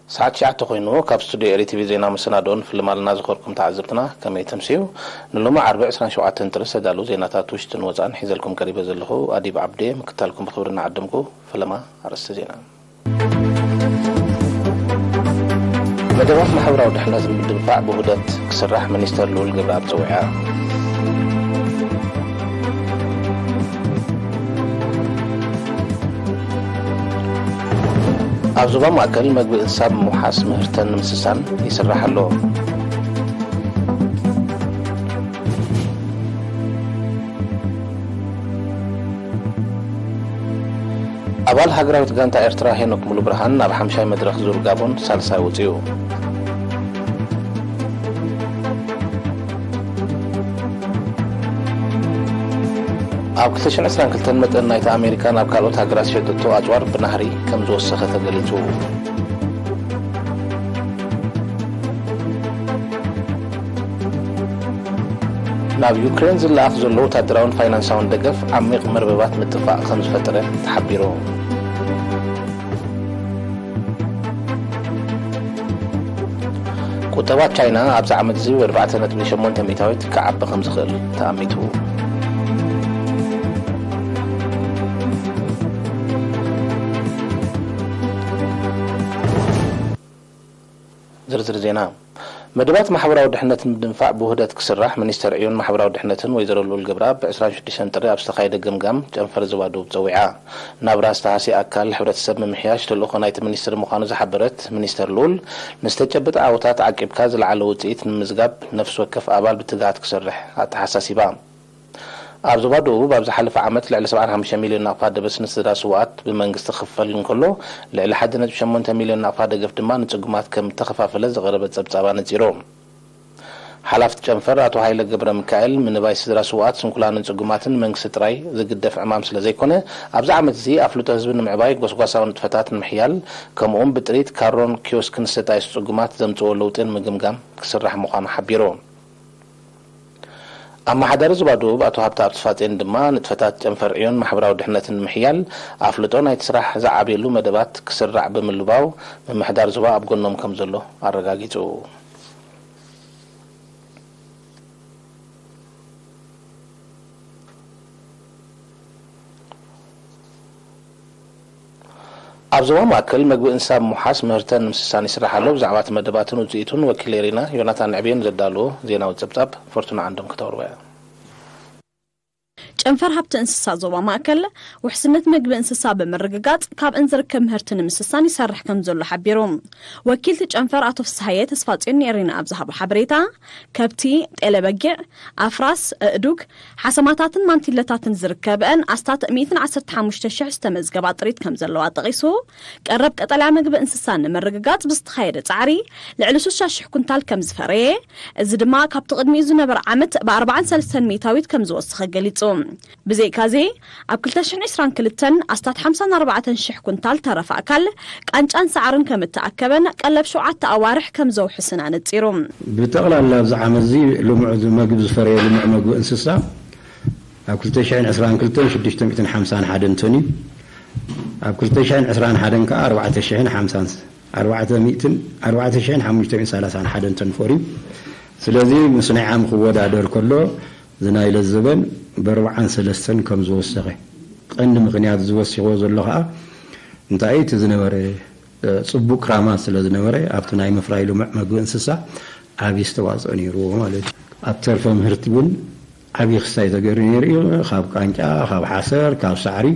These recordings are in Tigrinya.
ሰዓት ትሽዓተ ኮይኑ፣ ካብ ስቱዲዮ ኤሪ ቲቪ ዜና መሰናዶን ፍልም ኣለና። ዝኸርኩም ተዓዘብትና ከመይ ተምስዩ? ንሎሚ ዓርቢ ዕስራን ሸውዓተን ጥሪ ዝተዳለዉ ዜናታት ውሽጥን ወፃእን ሒዘልኩም ቀሪበ ዘለኹ ኣዲብ ዓብዴ፣ ምክታልኩም ብኽብሪ እናዓደምኩ፣ ፈለማ ኣርእስቲ ዜና። መደባት ማሕበራዊ ድሕነት ንምድንፋዕ ብውህደት ክስራሕ ሚኒስተር ልኡል ገብረኣብ ጸዊዐ። ኣብ ዞባ ማእከል መግቢ እንስሳ ብምውሓስ ምህርተን ንምስሳን ይስራሕ ኣሎ። ኣባል ሃገራዊት ጋንታ ኤርትራ ሄኖክ ሙሉብርሃን ናብ ሓምሻይ መድረኽ ዙር ጋቦን ሳልሳይ ወጺኡ። ኣብ ክልተ ሽሕን ዕስራን ክልተን መጠን ናይቲ ኣሜሪካ ናብ ካልኦት ሃገራት ዝሸጠቶ ኣጽዋር ብናህሪ ከም ዝወሰኸ ተገሊጹ። ናብ ዩክሬን ዝለኣኽ ዘሎ ወታደራውን ፋይናንሳውን ደገፍ ዓሚቕ መርበባት ምጥፋእ ከም ዝፈጠረ ተሓቢሩ። ቁጠባ ቻይና ኣብዚ ዓመት እዚ ብ ኣርባዕተ ነጥቢ ሸሞንተ ሚእታዊት ክዓቢ ከም ዝኽእል ተኣሚቱ። ዝርዝር ዜና። መደባት ማሕበራዊ ድሕነት ንምድንፋዕ ብውህደት ክስራሕ ሚኒስተር ዕዮን ማሕበራዊ ድሕነትን ወይዘሮ ልኡል ገብረኣብ ብ ዕስራን ሽዱሽተን ጥሪ ኣብ ዝተኻየደ ገምጋም ጨንፈር ዞባ ደቡብ ጸዊዓ። ናብራ ዝተሃስየ ኣካል ሕብረተሰብ ምምሕያሽ ተልእኾ ናይቲ ሚኒስትሪ ምዃኑ ዝሓበረት ሚኒስተር ልኡል፣ ንዝተጨበጠ ዓወታት ዓቂብካ ዝለዓለ ውጽኢት ንምምዝጋብ ነፍሲ ወከፍ ኣባል ብትግሃት ክሰርሕ ኣተሓሳሲባ። ኣብ ዞባ ደቡብ ኣብ ዝሓለፈ ዓመት ልዕሊ ሰብዓን ሓሙሽተ ሚልዮን ናቕፋ ደበስ ንስድራ ስውኣት ብመንግስቲ ክኽፈል እንከሎ፣ ልዕሊ ሓደ ነጥቢ ሸሞንተ ሚልዮን ናቕፋ ደገፍ ድማ ንጽጉማት ከም እተኸፋፈለ ዝቐረበ ጸብጻብ ኣነጺሩ። ሓላፍቲ ጨንፈር ኣቶ ሃይለ ገብረ ሚካኤል፣ ምንባይ ስድራ ስውኣት፣ ስንኩላንን ጽጉማትን መንግስቲ ጥራይ ዝግደፍ ዕማም ስለ ዘይኮነ፣ ኣብዚ ዓመት እዚ ኣፍልጦ ህዝቢ ንምዕባይ፣ ጎስጓሳዊ ንጥፈታት ንምሕያል፣ ከምኡውን ብጥሪት ካሮን ኪዮስክን ዝሰጣየሱ ጽጉማት ዘምጽኦ ለውጢ ንምግምጋም ክስራሕ ምዃኑ ሓቢሩ። ኣመሓዳሪ ዞባ ደቡብ ኣቶ ሃብተኣብ ተስፋጼን ድማ፣ ንጥፈታት ጨንፈር ዕዮን ማሕበራዊ ድሕነትን ንምሕያል ኣፍልጦ ናይቲ ስራሕ ዝዓብየሉ መደባት ክስራዕ ብምልባው፣ ምምሕዳር ዞባ ኣብ ጎኖም ከም ዘሎ ኣረጋጊጹ። ኣብ ዞባ ማእከል መግቢ እንስሳ ብምውሓስ ምህርተን ንምስሳን ይስራሕ ኣሎ። ብዛዕባ እቲ መደባትን ውጽኢቱን ወኪል ኤሪና ዮናታን ንዕቤን ዘዳለዎ ዜናዊ ጸብጻብ ፎርቱና ዓንዶም ክተቕርቦ እያ። ጨንፈር ሃብቲ እንስሳ ዞባ ማእከል ውሕስነት መግቢ እንስሳ ብምርግጋጽ ካብእን ዝርከብ ምህርቲ ንምስሳን ይሰርሕ ከም ዘሎ ሓቢሩ። ወኪልቲ ጨንፈር ኣቶ ፍስሃየ ተስፋጽዮን ንኤሪና ኣብ ዝሃቦ ሓበሬታ፣ ከብቲ፣ ጤለ በጊዕ፣ ኣፍራስ፣ ኣእዱግ፣ ሓሰማታትን ማንቲለታትን ዝርከበአን ኣስታት ሚእትን ዓሰርተ ሓሙሽተ ሽሕ ዝተመዝገባ ጥሪት ከም ዘለዋ ጠቒሱ፣ ቀረብ ቀጠልያ መግቢ እንስሳ ንምርግጋጽ ብዝተኻየደ ጻዕሪ ልዕሊ ሱሳ ሽሕ ኩንታል ከም ዝፈረየ፣ እዚ ድማ ካብቲ ቅድሚኡ ዝነበረ ዓመት ብ ኣርባዓን ሰለስተን ሚእታዊት ከም ዝወሰኸ ገሊጹ። ብዘይካዚ፣ ኣብ ክልተ ሽሕን ዕስራን ክልተን ኣስታት ሓምሳን ኣርባዕተን ሽሕ ኩንታል ተረፈ ኣካል ቃንጫን ሳዕርን ከም እተኣከበን ቀለብ ሸውዓተ ኣዋርሕ ከም ዘውሕስን ኣነጺሩ። ብጠቕላላ ኣብዚ ዓመት እዚ ልሙዕ መግቢ ዝፈረየ ልሙዕ መግቢ እንስሳ ኣብ ክልተ ሽሕን ዕስራን ክልተን ሽዱሽተ ሚእትን ሓምሳን ሓደን ቶን እዩ። ኣብ ክልተ ሽሕን ዕስራን ሓደን ከኣ ኣርባዕተ ሽሕን ሓምሳን፣ ኣርባዕተ ሚእትን፣ ኣርባዕተ ሽሕን ሓሙሽተ ሚእትን ሰላሳን ሓደን ቶን ፈርዩ። ስለዚ ምስ ናይ ዓም ክወዳደር ከሎ፣ እዚ ናይ ለዘበን ብኣርባዓን ሰለስተን ከም ዝወሰኸ፣ ቀንዲ ምኽንያት ዝወሲኽዎ ዘሎ ከኣ እንታይ እቲ ዝነበረ፣ እ፣ ጽቡቕ ክራማት ስለ ዝነበረ፣ ኣብቲ ናይ ምፍራይ ልሙዕ መግቢ እንስሳ ዓቢ ኣስተዋጽኦ ነይርዎ ማለት እዩ። ኣብ ተርፈ ምህርቲ እውን ዓቢ ክስታይ ተገይሩ ነይሩ እዩ። ካብ ቃንጫ፣ ካብ ሓሰር፣ ካብ ሳዕሪ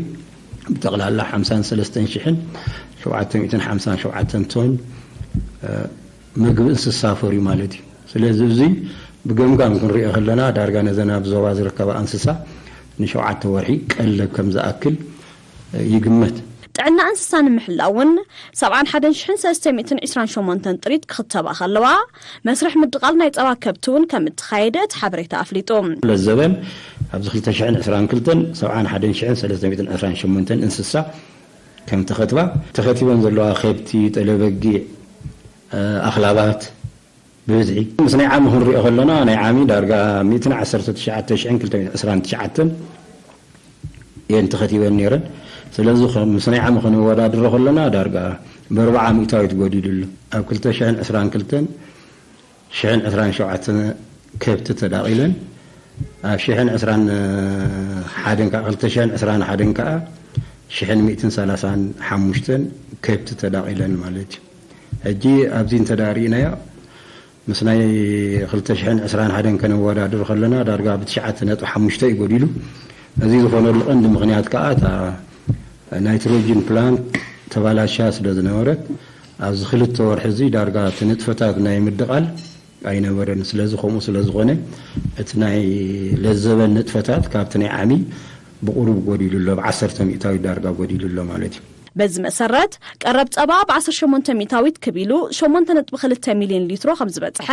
ብጠቕላላ ሓምሳን ሰለስተን ሽሕን ሸውዓተ ሚእትን ሓምሳን ሸውዓተን ቶን፣ እ፣ መግቢ እንስሳ ፈርዩ ማለት እዩ። ስለዚ እዚ ብገምጋም ክንሪኦ ከለና ዳርጋ ነዘን ኣብ ዞባ ዝርከባ እንስሳ ንሸውዓተ ወርሒ ቀለብ ከም ዝኣክል ይግመት። ጥዕና እንስሳ ንምሕላው እውን ሰብዓን ሓደን ሽሕን ሰለስተ ሚእትን ዕስራን ሸሞንተን ጥሪት ክኽተባ ከለዋ፣ መስርሕ ምድቓል ናይ ጸባ ከብቲ እውን ከም እተኻየደ እቲ ሓበሬታ ኣፍሊጡ። ለዘበን ኣብዚ ክልተ ሽሕን ዕስራን ክልተን ሰብዓን ሓደን ሽሕን ሰለስተ ሚእትን ዕስራን ሸሞንተን እንስሳ ከም ተኸትባ፣ ተኸቲበን ዘለዋ ከብቲ፣ ጠለበጊዕ፣ ኣኽላባት ብብዝሒ ምስ ናይ ዓሚ ክንሪኦ ከለና፣ ናይ ዓሚ ዳርጋ ሚእትን ዓሰርተ ትሽዓተ ሽሕን ክልተ ሚእትን ዕስራን ትሽዓተን እየን ተኸቲበን ነይረን። ስለዚ ምስ ናይ ዓሚ ክንወዳድሮ ከለና፣ ዳርጋ ብኣርብዓ ሚእታዊት ጎዲሉ ኣሎ። ኣብ ክልተ ሽሕን ዕስራን ክልተን ሽሕን ዕስራን ሸውዓተን ከብቲ ተዳቒለን፣ ኣብ ሽሕን ዕስራን ሓደን ከዓ፣ ክልተ ሽሕን ዕስራን ሓደን ከዓ ሽሕን ሚእትን ሰላሳን ሓሙሽተን ከብቲ ተዳቒለን ማለት እዩ። ሕጂ ኣብዚ እንተዳሪእናዮ፣ ምስ ናይ ክልተ ሽሕን ዕስራን ሓደን ከነወዳድር ከለና፣ ዳርጋ ብትሽዓተ ነጥቢ ሓሙሽተ እዩ ጎዲሉ። እዚ ዝኾነሉ ቀንዲ ምኽንያት ከዓ፣ እታ ናይትሮጅን ፕላንት ተባላሽያ ስለ ዝነበረት፣ ኣብዚ ክልተ ወርሒ እዚ ዳርጋ እቲ ንጥፈታት ናይ ምድቓል ኣይነበረን። ስለዚ፣ ከምኡ ስለ ዝኾነ፣ እቲ ናይ ለዘበን ንጥፈታት ካብቲ ናይ ዓሚ ብቑሩብ ጎዲሉ ኣሎ፣ ብ ዓሰርተ ሚእታዊት ዳርጋ ጎዲሉ ኣሎ ማለት እዩ። በዚ መሰረት፣ ቀረብ ጸባ ብ ዓሰርተ ሸሞንተ ሚእታዊት ክብ ኢሉ፣ ሸሞንተ ነጥቢ ክልተ ሚልዮን ሊትሮ ከም ዝበጽሐ፣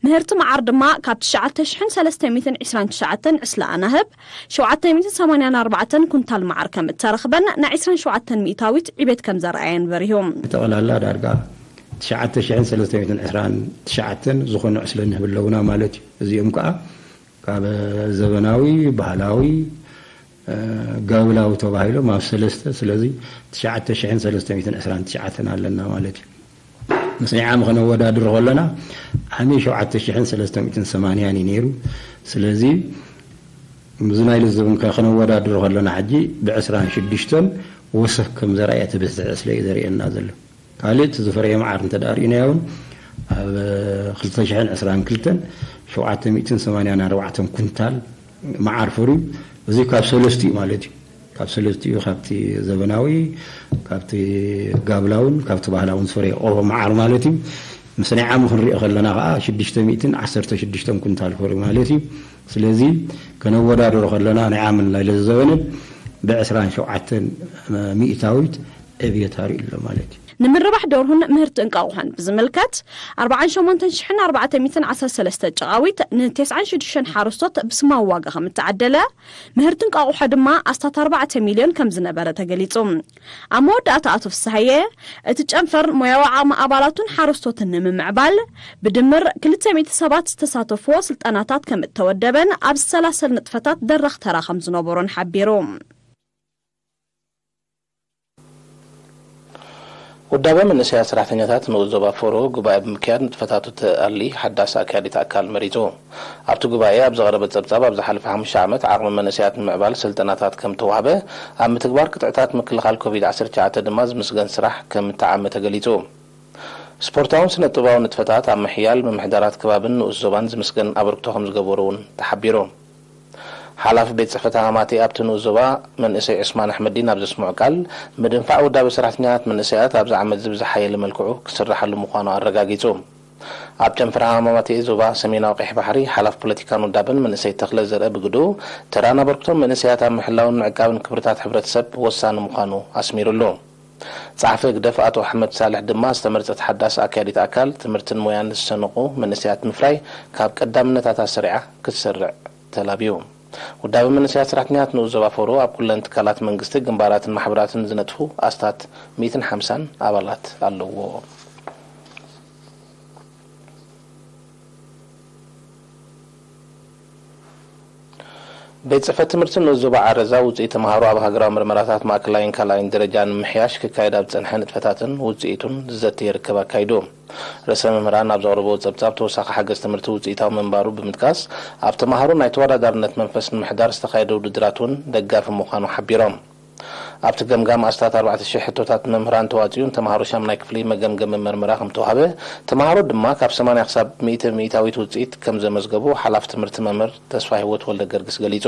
ምህርቲ መዓር ድማ ካብ ትሽዓተ ሽሕን ሰለስተ ሚእትን ዕስራን ትሽዓተን ዕስለ ኣናህብ፣ ሸውዓተ ሚእትን ሰማንያን ኣርባዕተን ኩንታል መዓር ከም እተረኽበን፣ ናይ ዕስራን ሸውዓተን ሚእታዊት ዕቤት ከም ዘርኣየን በሪሁ። ጠቕላላ ዳርጋ ትሽዓተ ሽሕን ሰለስተ ሚእትን ዕስራን ትሽዓተን ዝኾኑ ዕስለ ንህብ ኣለውና ማለት እዩ። እዚኦም ከዓ ካብ ዘበናዊ፣ ባህላዊ፣ እ፣ ጋብላዊ ተባሂሎም ኣብ ሰለስተ፣ ስለዚ ትሽዓተ ሽሕን ሰለስተ ሚእትን ዕስራን ትሽዓተን ኣለና ማለት እዩ። ምስ ናይ ዓሚ ከነወዳድሮ ከለና፣ ዓሚ ሸውዓተ ሽሕን ሰለስተ ሚእትን ሰማንያን እዩ ነይሩ። ስለዚ፣ ምስዚ ናይ ለዘበን ከ-፣ ከነወዳድሮ ከለና፣ ሕጂ ብዕስራን ሽዱሽተን ወሰኽ ከም ዘርኣየ፣ እቲ ብዝሒ ዕስለ እዩ ዘርእየና ዘሎ። ካልእ እቲ ዝፈረየ መዓር እንተ ደኣ ርኢናዮ እውን፣ ኣብ ክልተ ሽሕን ዕስራን ክልተን ሸውዓተ ሚእትን ሰማንያን ኣርባዕተን ኩንታል መዓር ፈርዩ። እዚ ካብ ሰለስቲኡ ማለት እዩ። ካብ ሰለስቲኡ፣ ካብቲ ዘበናዊ፣ ካብቲ ጋብላውን ካብቲ ባህላውን ዝፈረየ ቆርቦ መዓር ማለት እዩ። ምስ ናይ ዓሚ ክንሪኦ ከለና ከዓ ሽዱሽተ ሚእትን ዓሰርተ ሽዱሽተን ኩንታል ፈርዩ ማለት እዩ። ስለዚ ከነወዳድሮ ከለና፣ ናይ ዓምን ናይ ለዘበንን ብዕስራን ሸውዓተን ሚእታዊት ዕብየት ኣርእዩ ኣሎ ማለት እዩ። ንምርባሕ ደርሁን ምህርቲ እንቋቑሖን ብዝምልከት፣ ኣርባዓን ሸሞንተን ሽሕን ኣርባዕተ ሚእትን ዓሰርተ ሰለስተ ጨቓዊት ንተስዓን ሽዱሽተን ሓረስቶት ብስማዊ ዋጋ ከም እተዓደለ፣ ምህርቲ እንቋቑሖ ድማ ኣስታት ኣርባዕተ ሚልዮን ከም ዝነበረ ተገሊጹ። ኣብ መወዳእታ ኣቶ ፍስሃየ፣ እቲ ጨንፈር ሞያዊ ዓቕሚ ኣባላቱን ሓረስቶትን ንምምዕባል፣ ብድምር ክልተ ሚእቲ ሰባት ዝተሳተፍዎ ስልጠናታት ከም እተወደበን ኣብ ዝሰላሰል ንጥፈታት ደረኽ ተራ ከም ዝነበሮን ሓቢሩ። ውዳበ መንእሰያት ሰራሕተኛታት ንኡስ ዞባ ፎሮ ጉባኤ ብምክያድ ንጥፈታቱ ተኣሊ ሓዳስ ኣካያዲት ኣካል መሪጹ። ኣብቲ ጉባኤ ኣብ ዝቐረበ ጸብጻብ፣ ኣብ ዝሓለፈ ሓሙሽተ ዓመት ዓቕሚ መንእሰያት ንምዕባል ስልጠናታት ከም ተዋህበ፣ ኣብ ምትግባር ቅጥዕታት ምክልኻል ኮቪድ ዓሰርተ ትሽዓተ ድማ ዝምስገን ስራሕ ከም እተዓመ ተገሊጹ። ስፖርታውን ስነ ጥበባውን ንጥፈታት ኣብ ምሕያል ምምሕዳራት ከባብን ንኡስ ዞባን ዝምስገን ኣበርክቶ ከም ዝገበሩ እውን ተሓቢሩ። ሓላፊ ቤት ጽሕፈት ሃማማቴ ኣብቲ ንኡስ ዞባ መንእሰይ ዑስማን ኣሕመዲን ኣብ ዘስምዖ ቃል፣ ምድንፋዕ ውዳበ ሰራሕተኛታት መንእሰያት ኣብዚ ዓመት እዚ ብዝሓየለ መልክዑ ክስራሓሉ ምዃኑ ኣረጋጊጹ። ኣብ ጨንፈር ሃማማቴ ዞባ ሰሜናዊ ቀይሕ ባሕሪ፣ ሓላፊ ፖለቲካን ውዳበን መንእሰይ ተኽለ ዘርአ ብግድኡ፣ ተራን ኣበርክቶን መንእሰያት ኣብ ምሕላውን ምዕቃብን ክብርታት ሕብረተሰብ ወሳኒ ምዃኑ ኣስሚሩሉ። ጸሓፊ ህግደፍ ኣቶ ኣሕመድ ሳልሕ ድማ፣ ዝተመርጸት ሓዳስ ኣካያዲት ኣካል ትምህርትን ሞያን ዝሰነቑ መንእሰያት ምፍራይ ካብ ቀዳምነታት ኣሰሪዓ ክትሰርዕ ተላብዩ። ውዳበ መንእሰያት ሰራሕተኛታት ንኡስ ዞባ ፎሮ ኣብ ኩለን ትካላት መንግስቲ፣ ግንባራትን ማሕበራትን ዝነጥፉ ኣስታት ሚእትን ሓምሳን ኣባላት ኣለዎ። ቤት ጽሕፈት ትምህርቲ ንኡስ ዞባ ዓረዛ፣ ውጽኢት ተምሃሮ ኣብ ሃገራዊ ምርመራታት ማእከላይን ካልኣይን ደረጃ ንምምሕያሽ ክካየድ ኣብ ዝጸንሐ ንጥፈታትን ውጽኢቱን ዝዘትየ ርክብ ኣካይዱ። ርእሰ መምህራን ኣብ ዘቕረብዎ ጸብጻብ፣ ተወሳኺ ሓገዝ ትምህርቲ ውጽኢታዊ ምንባሩ ብምጥቃስ፣ ኣብ ተምሃሮ ናይ ተወዳዳርነት መንፈስ ንምሕዳር ዝተኻየደ ውድድራት እውን ደጋፊ ምዃኑ ሓቢሮም። ኣብቲ ገምጋም ኣስታት ኣርባዕተ ሽሕ ሕቶታት መምህራን ተዋጺኡን ተምሃሮ ሻምናይ ክፍሊ መገምገሚ መርመራ ከም ተዋህበ፣ ተምሃሮ ድማ ካብ ሰማንያ ክሳብ ሚእቲ ሚእታዊት ውጽኢት ከም ዘመዝገቡ ሓላፊ ትምህርቲ መምህር ተስፋ ህይወት ወልደ ገርግስ ገሊጹ።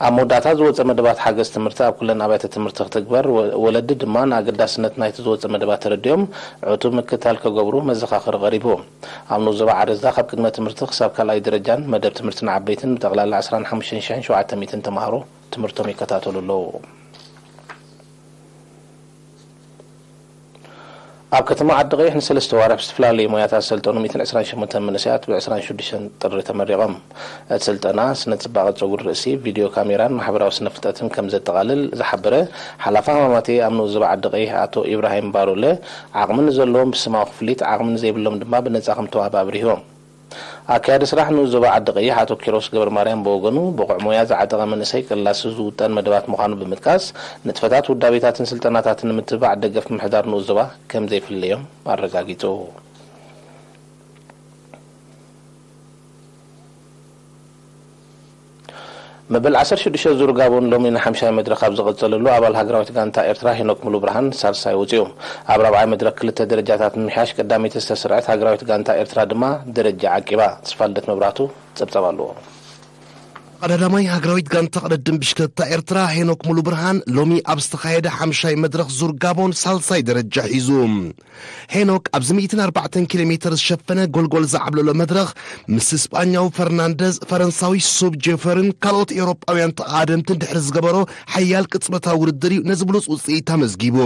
ኣብ መወዳእታ ዝወጸ መደባት ሓገዝ ትምህርቲ ኣብ ኩለን ኣብያተ ትምህርቲ ክትግበር፣ ወ-፣ ወለዲ ድማ ንኣገዳስነት ናይቲ ዝወጸ መደባት ተረዲኦም ዕቱብ ምክትታል ከገብሩ መዘኻኸሪ ቀሪቡ። ኣብ ንኡስ ዞባ ዓረዛ ካብ ቅድመ ትምህርቲ ክሳብ ካልኣይ ደረጃን መደብ ትምህርቲ ንዓበይትን ብጠቕላላ ዕስራን ሓሙሽተን ሽሕን ሸውዓተ ሚእትን ተምሃሮ ትምህርቶም ይከታተሉ ኣለዉ። ኣብ ከተማ ዓዲ ቀይሕ ንሰለስተ ዋርሕ ብዝተፈላለዩ ሞያታት ዝሰልጠኑ ሚእትን ዕስራን ሸሞንተን መንእሰያት ብ ዕስራን ሽዱሽተን ጥሪ ተመሪቖም። እቲ ስልጠና ስነ ጽባቐ ጸጉሪ ርእሲ፣ ቪድዮ ካሜራን ማሕበራዊ ስነ ፍልጠትን ከም ዘጠቓልል ዝሓበረ ሓላፊ ሃማማቴ ኣብ ንኡስ ዞባ ዓዲ ቀይሕ ኣቶ ኢብራሂም ባሩለ፣ ዓቕሚ ንዘለዎም ብስማዊ ክፍሊት፣ ዓቕሚ ንዘይብሎም ድማ ብነጻ ከም ተዋህበ ኣብሪሆም። ኣካያዲ ስራሕ ንኡስ ዞባ ዓዲ ቀይሕ ኣቶ ኪሮስ ገብረ ማርያም ብወገኑ፣ ብቑዕ ሞያ ዝዓጠቐ መንእሰይ ቅላስ ዝውጠን መደባት ምዃኑ ብምጥቃስ፣ ንጥፈታት ውዳቤታትን ስልጠናታትን ንምትብባዕ ደገፍ ምምሕዳር ንኡስ ዞባ ከም ዘይፍለዮም ኣረጋጊጹ። መበል ዓሰርተ ሽዱሽተ ዙር ጋቦን ሎሚ ንሓምሻይ መድረኽ ኣብ ዝቐጸለሉ፣ ኣባል ሃገራዊት ጋንታ ኤርትራ ሄኖክ ሙሉብርሃን ሳልሳይ ወጺኡ። ኣብ ራብዓይ መድረኽ ክልተ ደረጃታት ብምሕያሽ ቀዳመይቲ ዝተስርዐት ሃገራዊት ጋንታ ኤርትራ ድማ ደረጃ ዓቂባ። ተስፋልደት መብራህቱ ጸብጻብ ኣለዎ። ቀዳማይ ሃገራዊት ጋንታ ቅድድም ብሽክለታ ኤርትራ ሄኖክ ሙሉብርሃን ሎሚ ኣብ ዝተኻየደ ሓምሻይ መድረኽ ዙር ጋቦን ሳልሳይ ደረጃ ሒዙ። ሄኖክ ኣብዚ ሚእትን ኣርባዕተን ኪሎ ሜተር ዝሸፈነ ጎልጎል ዝዓብለሎ መድረኽ ምስ ስጳኛዊ ፈርናንደዝ፣ ፈረንሳዊ ሱብ ጄፈርን ካልኦት ኤውሮጳውያን ተቓደምትን ድሕሪ ዝገበሮ ሓያል ቅጽበታዊ ውድድር እዩ ነዚ ብሉጽ ውጽኢት ኣመዝጊቡ።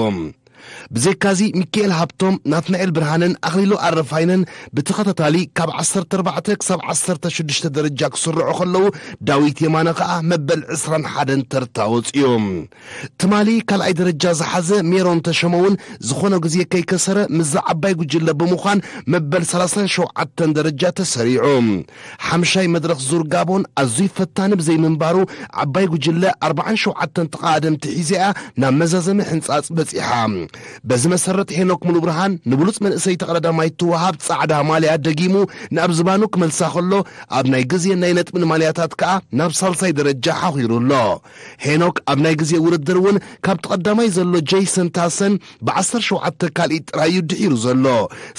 ብዘይካዚ ሚካኤል ሃብቶም፣ ናትናኤል ብርሃንን ኣኽሊሉ ኣረፋይነን ብተኸታታሊ ካብ ዓሰርተ ኣርባዕተ ክሳብ ዓሰርተ ሽዱሽተ ደረጃ ክስርዑ ከለዉ፣ ዳዊት የማነ ከኣ መበል ዕስራን ሓደን ተርታ ወጺኡ። ትማሊ ካልኣይ ደረጃ ዝሓዘ ሜሮን ተሸመ እውን ዝኾነ ግዜ ከይከሰረ ምስዛ ዓባይ ጉጅለ ብምዃን መበል ሰላሳን ሸውዓተን ደረጃ ተሰሪዑ። ሓምሻይ መድረኽ ዙር ጋቦን ኣዝዩ ፈታኒ ብዘይምንባሩ ዓባይ ጉጅለ ኣርባዓን ሸውዓተን ተቓደምቲ ሒዘ እያ ናብ መዛዘሚ ሕንጻጽ በጺሓ። በዚ መሰረት ሄኖክ ሙሉብርሃን ንብሉጽ መንእሰይ ተቐዳዳማይ ትወሃብ ጻዕዳ ማልያ ደጊሙ ናብ ዝባኑ ክመልሳ ከሎ ኣብ ናይ ግዜ ናይ ነጥብን ማልያታት ከኣ ናብ ሳልሳይ ደረጃ ሓኺሩ ኣሎ። ሄኖክ ኣብ ናይ ግዜ ውድድር እውን ካብ ተቐዳማይ ዘሎ ጄይሰን ታሰን ብ ዓሰርተ ሸውዓተ ካልኢት ጥራይ እዩ ድሒሩ ዘሎ።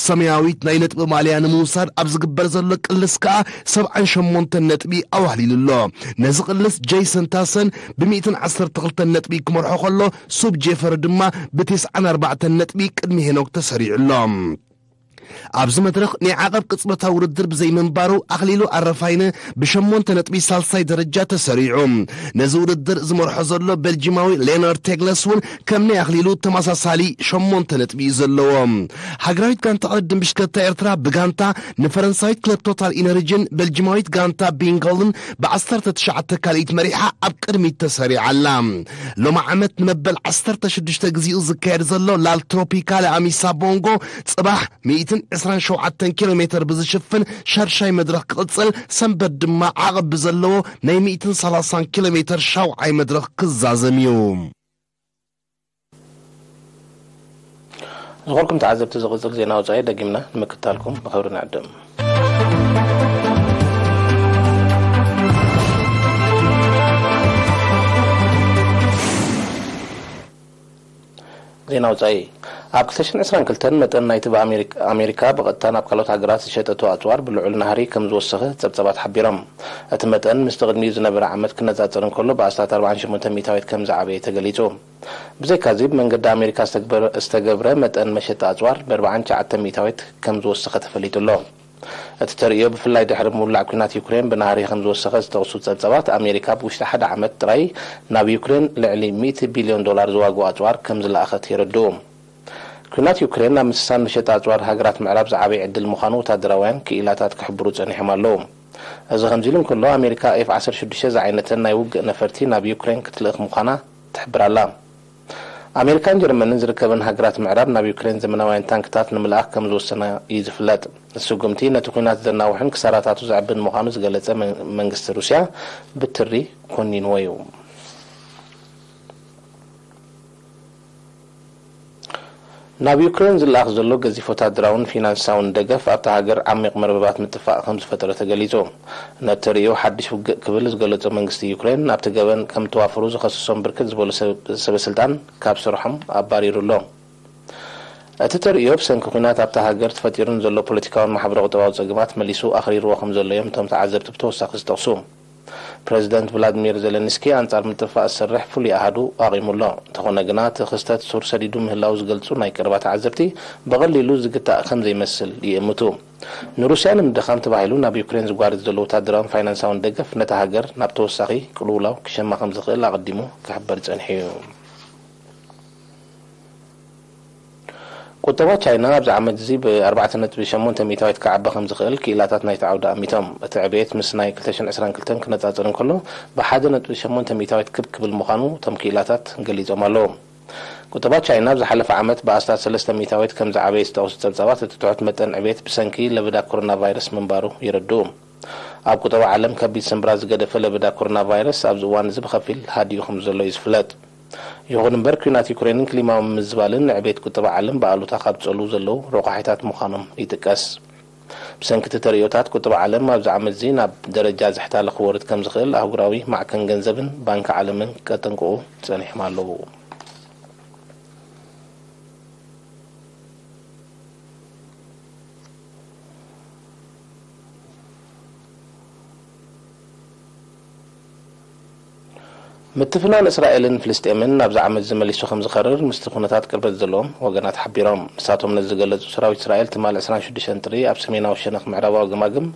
ሰማያዊት ናይ ነጥቢ ማልያ ንምውሳድ ኣብ ዝግበር ዘሎ ቅልስ ከኣ ሰብዓን ሸሞንተን ነጥቢ ኣዋህሊሉ ኣሎ። ነዚ ቅልስ ጄይሰን ታሰን ብ ሚእትን ዓሰርተ ክልተን ነጥቢ ክመርሖ ከሎ፣ ሱብ ጄፈር ድማ ብ ተስዓን ኣርባዕተን ነጥቢ ቅድሚ ሄኖክ ተሰሪዑ ኣሎ። ኣብዚ መድረኽ ናይ ዓቐብ ቅጽበታዊ ውድድር ብዘይምንባሩ፣ ኣኽሊሉ ኣረፋይነ ብሸሞንተ ነጥቢ ሳልሳይ ደረጃ ተሰሪዑ። ነዚ ውድድር ዝመርሖ ዘሎ ቤልጂማዊ ሌናርድ ቴግለስ እውን ከም ናይ ኣኽሊሉ ተመሳሳሊ ሸሞንተ ነጥቢ እዩ ዘለዎ። ሃገራዊት ጋንታ ቅድድም ብሽክለታ ኤርትራ ብጋንታ ንፈረንሳዊት ክለብ ቶታል ኢነርጂን ቤልጂማዊት ጋንታ ቢንጎልን ብ ዓሰርተ ትሽዓተ ካልኢት መሪሓ ኣብ ቅድሚት ተሰሪዓ ኣላ። ሎሚ ዓመት ንመበል ዓሰርተ ሽዱሽተ ግዜኡ ዝካየድ ዘሎ ላል ትሮፒካል ኣሚሳ ቦንጎ ጽባሕ ሚእትን ዕስራን ሸውዓተን ኪሎ ሜተር ብዝሽፍን ሻድሻይ መድረኽ ክቕጽል፣ ሰንበት ድማ ዓቐብ ብዘለዎ ናይ ሚእትን ሰላሳን ኪሎ ሜተር ሻውዓይ መድረኽ ክዛዘም እዩ። ዝኾርኩም ተዓዘብቲ፣ ዝቕጽል ዜና ወጻኢ ደጊምና ንምክታልኩም ብኽብሪ ንዕድም። ዜና ወጻኢ። ኣብ ክልተ ሽሕን ዕስራን ክልተን መጠን ናይቲ ብኣሜሪካ፣ ኣሜሪካ ብቐጥታ ናብ ካልኦት ሃገራት ዝሸጠቶ ኣጽዋር ብልዑል ናህሪ ከም ዝወሰኸ ጸብጻባት ሓቢሮም። እቲ መጠን ምስቲ ቅድሚኡ ዝነበረ ዓመት ክነጻጸር እንከሎ ብኣስታት ኣርባዓን ሸሞንተ ሚእታዊት ከም ዝዓበየ ተገሊጹ። ብዘይካዚ ብመንገዲ ኣሜሪካ ዝተግበረ፣ ዝተገብረ መጠን መሸጣ ኣጽዋር ብ ኣርባዓን ትሽዓተን ሚእታዊት ከም ዝወሰኸ ተፈሊጡ ኣሎ። እቲ ተርእዮ ብፍላይ ድሕሪ ምውላዕ ኲናት ዩክሬን ብናህሪ ከም ዝወሰኸ ዝጠቕሱ ጸብጻባት፣ ኣሜሪካ ብውሽጢ ሓደ ዓመት ጥራይ ናብ ዩክሬን ልዕሊ ሚእቲ ቢልዮን ዶላር ዝዋግኡ ኣጽዋር ከም ዝለኣኸት የረድኡ። ኲናት ዩክሬን ናብ ምስሳን መሸጣ ኣጽዋር ሃገራት ምዕራብ ዝዓበየ ዕድል ምዃኑ ወታደራውያን ክኢላታት ክሕብሩ ጸኒሖም ኣለዉ። እዚ ከምዚ ኢሉ እንከሎ፣ ኣሜሪካ ኤፍ ዓሰርተ ሽዱሽተ ዝዓይነተን ናይ ውግእ ነፈርቲ ናብ ዩክሬን ክትልእኽ ምዃና ትሕብር ኣላ። ኣሜሪካን ጀርመንን ዝርከበን ሃገራት ምዕራብ ናብ ዩክሬን ዘመናውያን ታንክታት ንምልኣኽ ከም ዝወሰና እዩ ዝፍለጥ። እቲ ስጉምቲ ነቲ ኲናት ዘናውሕን ክሳራታቱ ዘዕብን ምዃኑ ዝገለጸ መን-፣ መንግስቲ ሩስያ ብትሪ ኮኒንዎ እዩ። ናብ ዩክሬን ዝለኣኽ ዘሎ ገዚፍ ወታደራውን ፊናንሳውን ደገፍ ኣብታ ሃገር ዓሚቕ መርበባት ምጥፋእ ከም ዝፈጠረ ተገሊጹ። ነቲ ተርእዮ ሓድሽ ውግእ ክብል ዝገለጾ መንግስቲ ዩክሬን፣ ናብቲ ገበን ከም ተዋፈሩ ዝኸሰሶም ብርክት ዝበሉ ሰብ-፣ ሰበስልጣን ካብ ስርሖም ኣባሪሩ ኣሎ። እቲ ተርእዮ ብሰንኪ ኲናት ኣብታ ሃገር ተፈጢሩ ንዘሎ ፖለቲካውን ማሕበረ-ቁጠባዊ ጸገማት መሊሱ ኣኽሪርዎ ከም ዘሎ እዮም እቶም ተዓዘብቲ ብተወሳኺ ዝጠቕሱ። ፕረዚደንት ቭላድሚር ዜለንስኪ ኣንጻር ምጥፋእ ዝሰርሕ ፍሉይ ኣሃዱ ኣቒሙ ኣሎ። እንተኾነ ግና፣ እቲ ክስተት ሱር ሰዲዱ ምህላው ዝገልጹ ናይ ቀረባ ተዓዘብቲ፣ ብቐሊሉ ዝግታእ ከም ዘይመስል ይእምቱ። ንሩስያ ንምድኻም ተባሂሉ ናብ ዩክሬን ዝጓርድ ዘሎ ወታደራውን ፋይናንሳውን ደገፍ፣ ነታ ሃገር ናብ ተወሳኺ ቅልውላው ክሸማ ከም ዝኽእል ኣቐዲሙ ክሕበር ጸኒሑ እዩ። ቁጠባ ቻይና ኣብዚ ዓመት እዚ ብ ኣርባዕተ ነጥቢ ሸሞንተ ሚእታዊት ክዓቢ ከም ዝኽእል ክኢላታት ናይቲ ዓውዲ ኣሚቶም። እቲ ዕብየት ምስ ናይ ክልተ ሽሕን ዕስራን ክልተን ክነጻጸር እንከሎ፣ ብ ሓደ ነጥቢ ሸሞንተ ሚእታዊት ክብ ክብል ምዃኑ እቶም ክኢላታት ገሊጾም ኣለዉ። ቁጠባ ቻይና ኣብ ዝሓለፈ ዓመት ብኣስታት ሰለስተ ሚእታዊት ከም ዝዓበየ ዝጠቕሱ ጸብጻባት፣ እቲ ትሑት መጠን ዕብየት ብሰንኪ ለበዳ ኮሮና ቫይረስ ምንባሩ የረድኡ። ኣብ ቁጠባ ዓለም ከቢድ ስምብራት ዝገደፈ ለበዳ ኮሮና ቫይረስ ኣብዚ እዋን እዚ ብኸፊል ሃዲኡ ከም ዘሎ እዩ ዝፍለጥ። ይኹን እምበር፣ ኲናት ዩክሬንን ክሊማዊ ምምዝባልን ንዕቤት ቁጠባ ዓለም ብኣሉታ ካብ ዝጸልዉ ዘለዉ ረቋሒታት ምዃኖም ይጥቀስ። ብሰንኪ እቲ ተርእዮታት፣ ቁጠባ ዓለም ኣብዚ ዓመት እዚ ናብ ደረጃ ዝሕታለ ክወርድ ከም ዝኽእል ኣህጉራዊ ማዕከን ገንዘብን ባንኪ ዓለምን ከጠንቅቑ ጸኒሖም ኣለዉ። ምትፍናን እስራኤልን ፍልስጤምን ናብዚ ዓመት እዚ መሊሱ ከም ዝኸርር ምስቲ ኩነታት ቅርበት ዘለዎም ወገናት ሓቢሮም። ንሳቶም ነዚ ዝገለጹ፣ ሰራዊት እስራኤል ትማሊ ዕስራን ሽዱሽተን ጥሪ ኣብ ሰሜናዊ ሸነኽ ምዕራባዊ ገማግም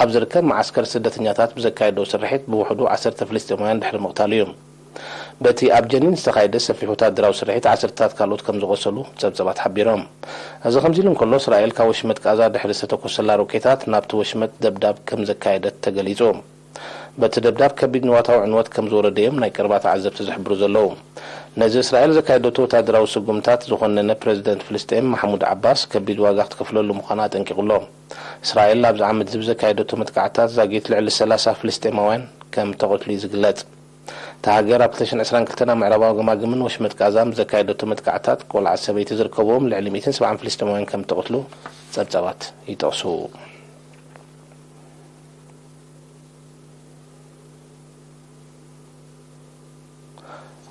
ኣብ ዝርከብ መዓስከር ስደተኛታት ብዘካየዶ ስርሒት ብውሕዱ ዓሰርተ ፍልስጤማውያን ድሕሪ ምቕታሉ እዩ። በቲ ኣብ ጀኒን ዝተኻየደ ሰፊሕ ወታደራዊ ስርሒት ዓሰርተታት ካልኦት ከም ዝቖሰሉ ጸብጻባት ሓቢሮም። እዚ ከምዚ ኢሉ እንከሎ፣ እስራኤል ካብ ወሽመጥ ቃዛ ድሕሪ ዝተተኮሰላ ሮኬታት ናብቲ ወሽመጥ ደብዳብ ከም ዘካየደት ተገሊጹ። በቲ ደብዳብ ከቢድ ንዋታዊ ዕንወት ከም ዝወረደ እዮም ናይ ቀረባ ተዓዘብቲ ዝሕብሩ ዘለዉ። ነዚ እስራኤል ዘካየደቶ ወታደራዊ ስጉምታት ዝኾነነ ፕረዚደንት ፍልስጤም ማሕሙድ ዓባስ ከቢድ ዋጋ ክትከፍለሉ ምዃና ኣጠንቂቑ ኣሎ። እስራኤል ኣብዚ ዓመት እዚ ብዘካየደቶ መጥቃዕትታት ዛጊት ልዕሊ ሰላሳ ፍልስጤማውያን ከም ተቐትሉ እዩ ዝግለጽ። እታ ሃገር ኣብ ክልተ ሽሕን ዕስራን ክልተን ኣብ ምዕራባዊ ገማግምን ወሽመጥ ቃዛን ብዘካየደቶ መጥቃዕትታት ቆልዓ ሰበይቲ ዝርከብዎም ልዕሊ ሚእትን ሰብዓን ፍልስጤማውያን ከም እተቐትሉ ጸብጻባት ይጠቕሱ።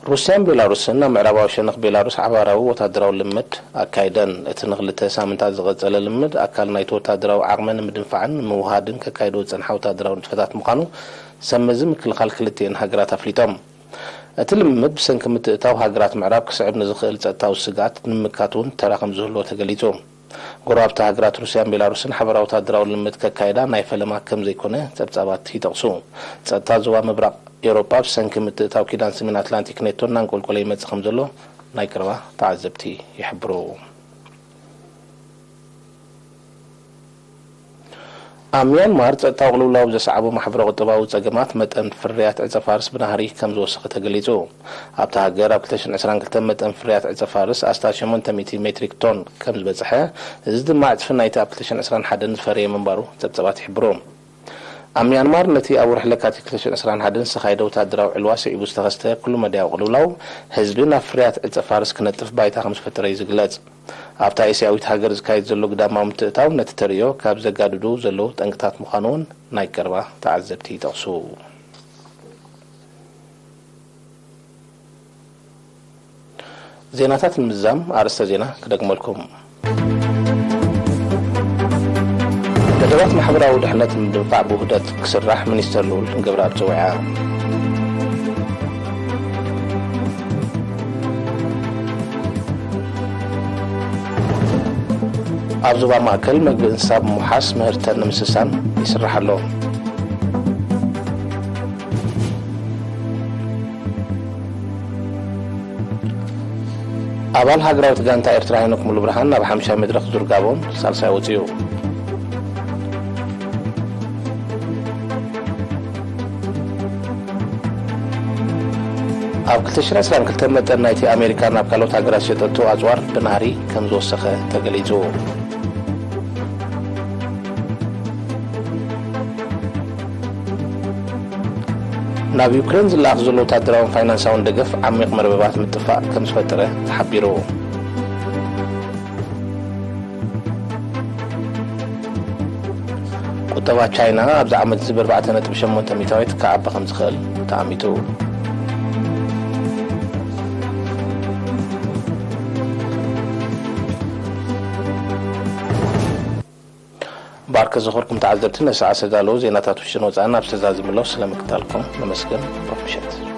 ሩስያን ቤላሩስን ኣብ ምዕራባዊ ሸነኽ ቤላሩስ ሓባራዊ ወታደራዊ ልምምድ ኣካይደን። እቲ ንክልተ ሳምንታት ዝቐጸለ ልምምድ ኣካል ናይቲ ወታደራዊ ዓቕመን ንምድንፋዕን ንምውሃድን ከካይድዎ ዝጸንሓ ወታደራዊ ንጥፈታት ምዃኑ ሰብ መዚ ምክልኻል ክልቲኤን ሃገራት ኣፍሊጦም። እቲ ልምምድ ብሰንኪ ምትእትታው ሃገራት ምዕራብ ክስዕብ ንዝኽእል ጸጥታዊ ስግኣት ንምምካት እውን ተራ ከም ዝህልዎ ተገሊጹ። ጎረባብቲ ሃገራት ሩስያን ቤላሩስን ሓባራዊ ወታደራዊ ልምምድ ከካይዳ ናይ ፈለማ ከም ዘይኮነ ጸብጻባት ይጠቕሱ። ጸጥታ ዞባ ምብራቕ ኤውሮጳ ብሰንኪ ምትእትታው ኪዳን ሰሜን ኣትላንቲክ ኔቶ እናንቆልቆለ ይመጽእ ከም ዘሎ ናይ ቀረባ ተዓዘብቲ ይሕብሩ። ኣብ ሚያንማር ጸጥታዊ ቅልውላው ዘስዓቦ ማሕበረ-ቁጠባዊ ጸገማት መጠን ፍርያት ዕጸ ፋርስ ብናህሪ ከም ዝወሰኸ ተገሊጹ። ኣብታ ሃገር ኣብ ክልተ ሽሕን ዕስራን ክልተን መጠን ፍርያት ዕጸ ፋርስ ኣስታት ሸሞንተ ሚእቲ ሜትሪክ ቶን ከም ዝበጽሐ፣ እዚ ድማ ዕጽፊ ናይቲ ኣብ ክልተ ሽሕን ዕስራን ሓደን ዝፈረየ ምንባሩ ጸብጻባት ይሕብሩ። ኣብ ሚያንማር ነቲ ኣብ ወርሒ ለካቲት ክልተ ሽሕን ዕስራን ሓደን ዝተኻየደ ወታደራዊ ዕልዋ ስዒቡ ዝተኸስተ ኩሉ መዳያዊ ቅልውላው፣ ህዝቢ ናብ ፍርያት ዕጸ ፋርስ ክነጥፍ ባይታ ከም ዝፈጠረ እዩ ዝግለጽ። ኣብታ ኤስያዊት ሃገር ዝካየድ ዘሎ ግዳማዊ ምትእትታው ነቲ ተርእዮ ካብ ዘጋድዱ ዘለዉ ጠንቅታት ምዃኑ እውን ናይ ቀረባ ተዓዘብቲ ይጠቕሱ። ዜናታት ንምዝዛም ኣርእስተ ዜና ክደግመልኩም። መደባት ማሕበራዊ ድሕነት ንምድንፋዕ ብውህደት ክስራሕ ሚኒስተር ልኡል ገብረኣብ ጸዊዓ። ኣብ ዞባ ማእከል መግቢ እንስሳ ብምውሓስ ምህርተን ንምስሳን ይስራሕ ኣሎ። ኣባል ሃገራዊት ጋንታ ኤርትራ ሄኖክ ሙሉብርሃን ናብ ሓምሻይ መድረኽ ዙር ጋቦን ሳልሳይ ወጺኡ። ኣብ ክልተ ሽሕን ዕስራን ክልተን መጠን ናይቲ ኣሜሪካ ናብ ካልኦት ሃገራት ዝሸጠቶ ኣጽዋር ብናህሪ ከም ዝወሰኸ ተገሊጹ። ናብ ዩክሬን ዝለኣኽ ዘሎ ወታደራውን ፋይናንሳውን ደገፍ ዓሚቕ መርበባት ምጥፋእ ከም ዝፈጠረ ተሓቢሩ። ቁጠባ ቻይና ኣብዚ ዓመት እዚ ብ ኣርባዕተ ነጥቢ ሸሞንተ ሚእታዊት ክዓቢ ከም ዝኽእል ተኣሚቱ። ባርከ ዝኸርኩም ተዓዘብቲ፣ ነሰዓ ዝተዳለዉ ዜናታት ውሽን ወጻእን ኣብ ዝተዛዝምሎ ስለ ምክታልኩም ነመስግን። ሩኽ ምሸት።